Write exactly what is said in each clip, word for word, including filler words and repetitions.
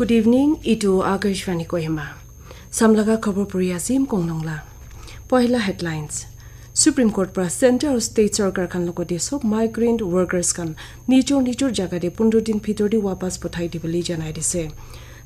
Good evening, itu Akashvani Kohima. Samlaga khobor puri asim konglongla. Pohila headlines. Supreme Court pra center aru state sarkar khan logate sob migrant workers khan nijor nijor jaga te pondro din bhitor te wapas pothai dibole janai dise.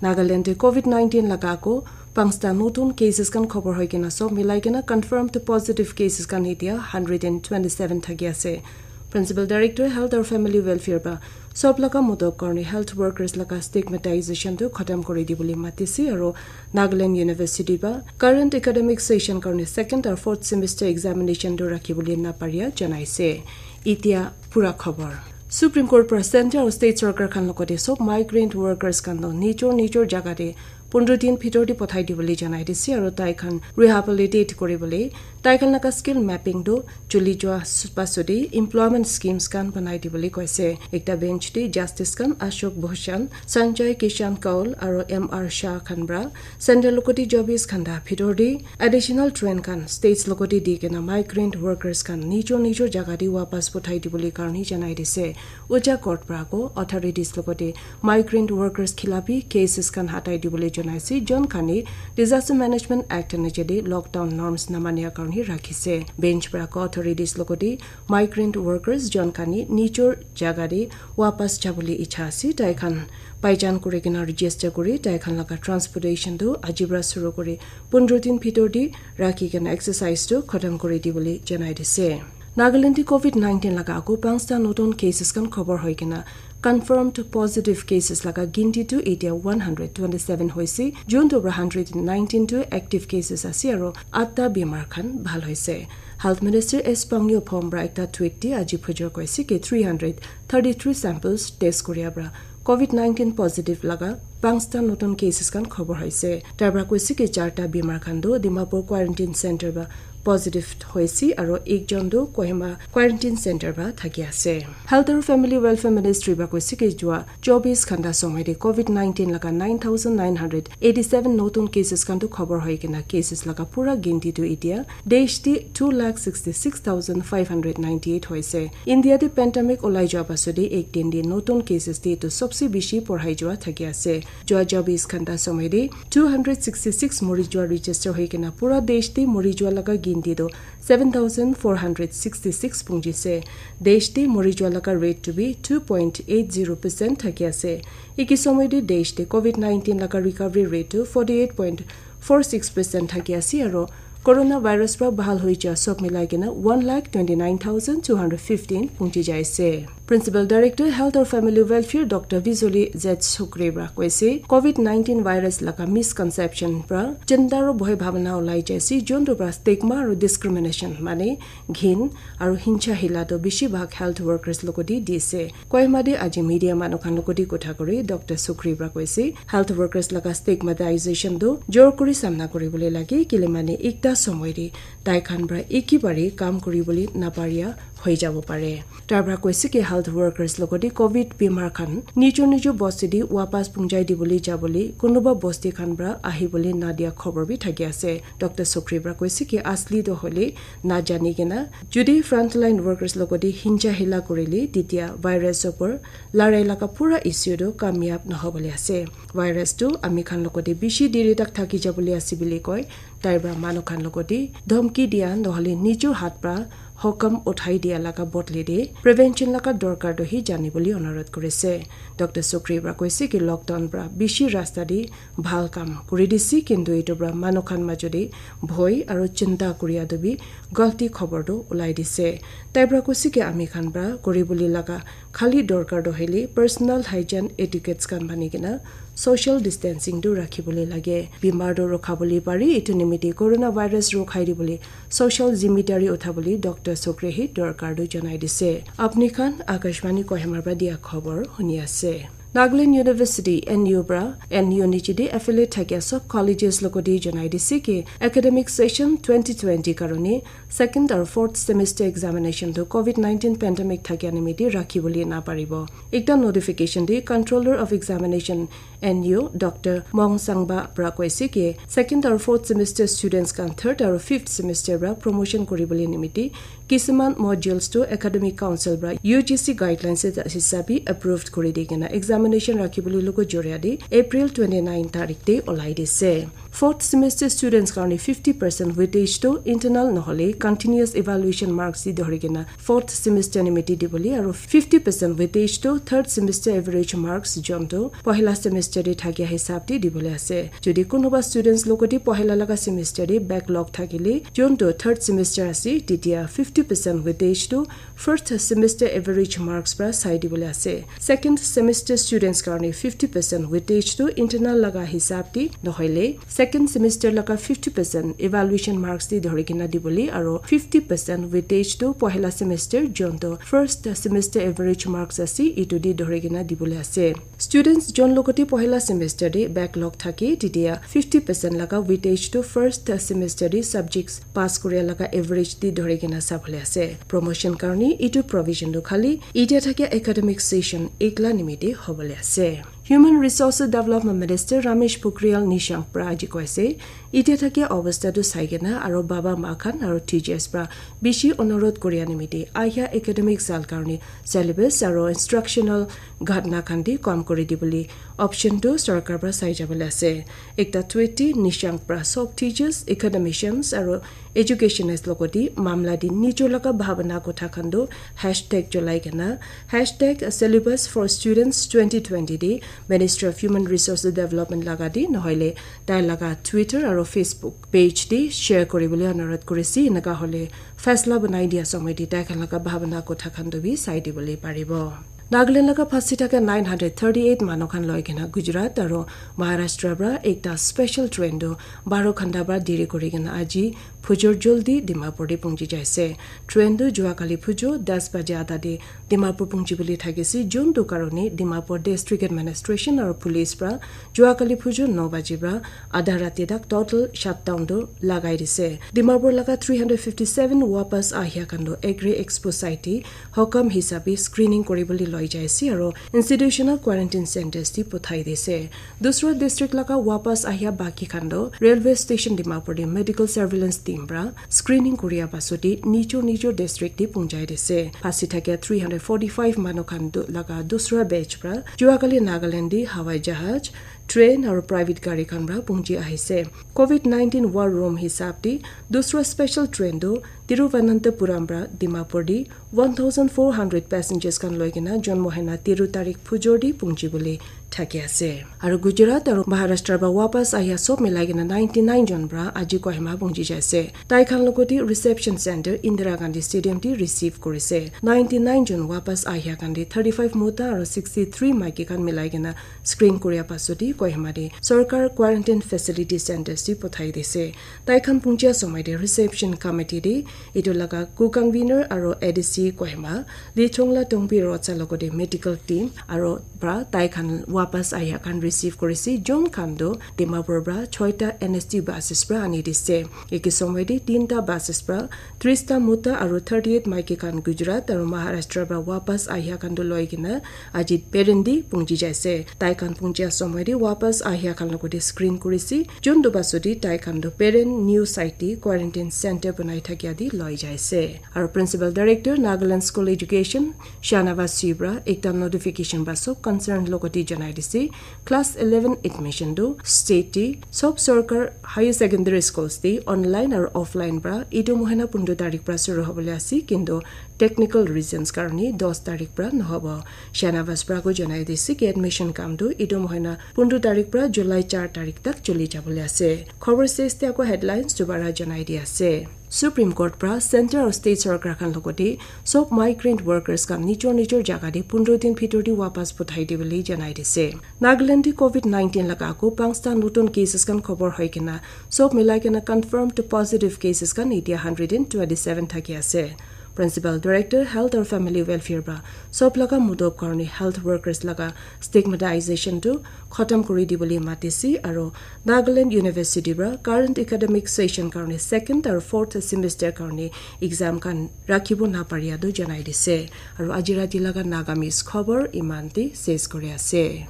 Nagaland te covid nineteen laga ako pangsta notun cases khan khobor hoi kena sob milai kena confirmed positive cases khan etia hundred and twenty seven thaki ase. Principal Director Health aru Family Welfare pra sob laga modok karne health workers laga stigmatization tu khatam kori dibole matise aru Nagaland University pra current academic session karne second aru fourth semester examination tu rakhi bole na paria janai se. Itia pura khobor. Supreme Court pra center aru state sarkar khan logate sob migrant workers khan tu nijor nijor jaga te pondro din bhitor te pothai dibole janai dise aru tai khan rehabilitate koribole tai khan laga skill mapping tu chuli jua pasode employment schemes khan banai dibole koise. Ekta bench te justice khan Ashok Bhushan, Sanjay Kishan Kaul aru M R Shah khan pra center logate jobis khan da bhitor te additional train khan states logate di kena migrant workers khan nijor nijor jaga te wapas pothai dibole karne janai dise. Ucha court pra ako authorities logate migrant workers khilafi cases khan hatai dibole janai ase. Jon khan e Disaster Management Act anujai de lockdown norms namania karne rakhise. Bench pra ako authorities logate migrant workers jon khan e nijor jaga de wapas jabole icha ase. Tai khan paijan kuri kena register kuri tai khan laga transportation tu aji pra shuru kuri pondro din bhitor te rakhi kena exercise tu khatam kuri dibole janai dise. Nagaland te covid nineteen laga ako pangsta notun cases khan khobor hoi kena confirmed positive cases laga ginti tu etia one hundred twenty seven hoise. Jun tu pra hundred nineteen tu active cases ase aru atta bimar khan bhal hoise. Health Minister S Pangyo Phom pra ekta tweet te aji phujor koise ki three hundred thirty three samples test koria pra covid nineteen positive laga pangsta notun cases khan khobor hoise. Tar pra koise ki charta bimar khan tu Dimapur quarantine center pra positive hoise aru ekjon tu Kohima quarantine center pra thaki ase. Health aru Family Welfare Ministry pra koise ki jua chobis ghanta somoy te covid nineteen laga nine thousand nine hundred eighty seven notun cases khan tu khobor hoi kena cases laga pura ginti tu etia desh te two lakh sixty six thousand five hundred ninety eight hoise. India te pandemic olai jua pasode ek din te notun cases te tu sobse bishi porhai jua thaki ase. Jua chobis ghanta somoy te two hundred sixty six mori jua register hoi kena pura desh te mori jua laga ginti tu seven thousand four hundred sixty six punji se. Desh te mori jua laga rate tu bi two point eight zero percent thaki ase. Iki somoy te desh te covid nineteen laga recovery rate tu forty eight point four six percent thaki ase aru coronavirus pra bhal hoi ja sob milai kena one lakh twenty nine thousand two hundred fifteen punji jai se. Principal Director Health or Family Welfare Doctor Vizoli Z Sukri pra koise covid nineteen virus laga misconception pra chinta ro bhoi bhabana olai jaise, jontu pra stigma aro discrimination mane ghin aro hinsa hila to bishi bhag health workers logodi dise. Kohima de aji media manu khan logodi kotha kuri Doctor Sukri pra koise health workers laga stigmatization to jor kuri samna kuri bole lage, kile mane ekta somoy de tai khan pra ekibare kam kuri bole naparia hoi jabo pare. Tar pra koise ki health workers logodi covid bimar khan nijo nijo bosti di wapas pungjai dibole jabole kunuba bosti khan pra ahibole nadia khobor bi thaki ase. Doctor Sukri pra koise ki asli to hole na jani kena jodi frontline workers logodi hinja hila kurile, titia virus opor larai laga pura issue to kamyab nohobole ase. Virus tu ami khan logodi bishi diri tak thaki jabole ase bili koi. Tai pra manu khan logodi dhomki dia nohole nijor hat pra hokam uthai dia laga bodle de prevention laga dorkar to hi jani bole onurodh kurise. Doctor Sukri pra koise ki lockdown pra bishi rasta de bhal kam kuri dise, kintu etu pra manu khan majo de bhoi aro chinta kuria to bi galti khobor to ulai dise. Tai pra koise ki ami khan pra kuri bole laga khali dorkar to hoile personal hygiene etiquettes khan mani kena social distancing tu rakhi bole lage. Bimar to rokha bole pare, etu nimite coronavirus rokhai dibole social zimidari uthabole Doctor Sukri hi dorkar tu janai dise. Apni khan Akashvani Kohima pra dia khobor huni ase. Nagaland University, N U pra, N U niche de affiliate thakia sob colleges logodi janai dise ki academic session twenty twenty karone second aro fourth semester examination to covid nineteen pandemic thakia nimite rakhi bole na paribo. Ekta notification de Controller of Examination N U Doctor Mong Sangba pra koise ki second aro fourth semester students khan third aro fifth semester pra promotion kuri bole nimite Kisuman modules tu Academic Council pra U G C guidelines hisabi approved kuri di kena examination rakhi bole logo joria di April twenty nine tarik te olai dise. Fourth semester students karne fifty percent weightage tu internal nohole continuous evaluation marks di dhori kena fourth semester nimiti dibole aro fifty percent weightage tu third semester average marks jon tu pohila semester de thakia hisab de dibole ase. Jodi kunuba students logote pohila laga semester de backlog thakile jon tu third semester ase, titia fifty percent weightage tu first semester average marks pra sai dibole ase. Second semester students karne fifty percent weightage tu internal laga hisab de nohoile second semester laga fifty percent evaluation marks de dhori kena dibole aro fifty percent weightage tu pohila semester jon tu first semester average marks ase, itu de dhori kena dibole ase. Students jon logote pohila semester de backlog thake, titia fifty percent laga weightage tu first semester de subjects pass koria laga average de dhori kena sabole ase. Promotion karne itu provision tu khali itia thakia academic session ekla nimite hobole ase. Human Resources Development Minister Ramesh Pokhriyal Nishank pra aji koise, itia thakia obostha tu sai kena aro baba ma khan aro teachers pra bishi onurodh koria nimite ahia academic sal karne syllabus aro instructional ghatna khan de kam kuri dibole option tu sorkar pra sai jabole ase. Ekta tweet de Nishank pra sob teachers, academicians aro educationist logote mamla de nijor laga bhabana kotha khan tu hashtag cholai kena hashtag syllabus for students twenty twenty de Ministry of Human Resources Development laga de nohoile tai laga Twitter aro Facebook page de share kuri bole onurodh kuri ase. Eneka hole faisla banai dia somoy de tai khan laga bhabana kotha khan tu bi sai dibole paribo. Nagaland laga phasi thaka nine hundred thirty eight manu khan loi kena Gujarat aro Maharashtra pra ekta special train tu baro ghanta pra deri kuri kena aji phujor joldi Dimapur de pungji jaise. Train tu jua kali phujo das baje ada de Dimapur pungji bole thakise, jun tu karone Dimapur District Administration aro police pra jua kali phujo no baji pra adha rati tak total shutdown tu lagai dise. Dimapur laga three hundred fifty seven wapas ahia khan tu Agri Expo Site de hokam hisabe screening kuri bole loi jaise aro institutional quarantine centers de pothai dise. Dusra district laga wapas ahia baki khan tu railway station Dimapur de medical surveillance team pra screening kuria pasot de nijor nijor district de punjai dise. Phasi thakia three hundred forty five manu khan tu laga dusra batch pra jua kali Nagaland de hawai jahaj, train aro private gari khan pra pungji ahise. Covid nineteen war room hisab de dusra special train tu Tiruvananthapuram pra Dimapur de one thousand four hundred passengers khan loi kena John Mohena teru tarik phujor de pungji bole thaki ase. Aro Gujarat aro Maharashtra pra wapas ahia sob milai kena ninety nine jon pra aji Kohima pungji jaise. Tai khan logote reception center Indira Gandhi Stadium de receive kurise. Ninety nine jon wapas ahia khan de thirty five mota aro sixty three maiki khan milai kena screen kuria pasot de Kohima de sorkar quarantine facility centers de pothai dise. Tai khan punjia somoy de reception committee de itu laga co-convener aro A D C Kohima, Lichongla Tongpi Rotsa logote medical team aro pra tai khan wapas ahia khan receive kurise. Jon khan tu Dimapur pra choita N S T buses pra ani dise. Eki somoy de tinta buses pra trista mota aro thirty eight maiki khan Gujarat aro Maharashtra pra wapas ahia khan tu loi kena aji Peren de pungji jaise. Tai khan punjia somoy de wapas ahia khan logote screen kurise. Jun tu pasot de tai khan tu Peren new site de quarantine center banai thakia de loi jaise. Aro Principal Director Nagaland School Education Shahnawaz Sibra ekta notification ba sob concern logote janai dise, class eleven admission tu state de sob sorkar higher secondary schools de online aro offline pra itu mohena pundro tarik pra suru hobole ase, kintu technical reasons karone dos tarik pra nohobo. Shahnawaz pra ko janai dise ki admission kam tu itu mohena pundro tarik pra July char tarik tak choli jabole ase. Khobor ses te ako headlines dubara janai di ase. Supreme Court pra center aru state sorkar khan logote sob migrant workers khan nijor nijor jaga te pondro din bhitor te wapas puthai dibole janai dise. Nagaland te covid nineteen laga ako panchta notun cases khan khobor hoi kena sob milai kena confirmed positive cases khan etia hundred and twenty seven thaki ase. Principal Director Health aru Family Welfare pra sob laga mudok karone health workers laga stigmatization tu khatam kuri dibole matise aru Nagaland University pra current academic session karone second aru fourth semester karone exam khan rakhibo naparia tu janai dise. Aru aji rati laga Nagamese khobor iman te ses kuri ase.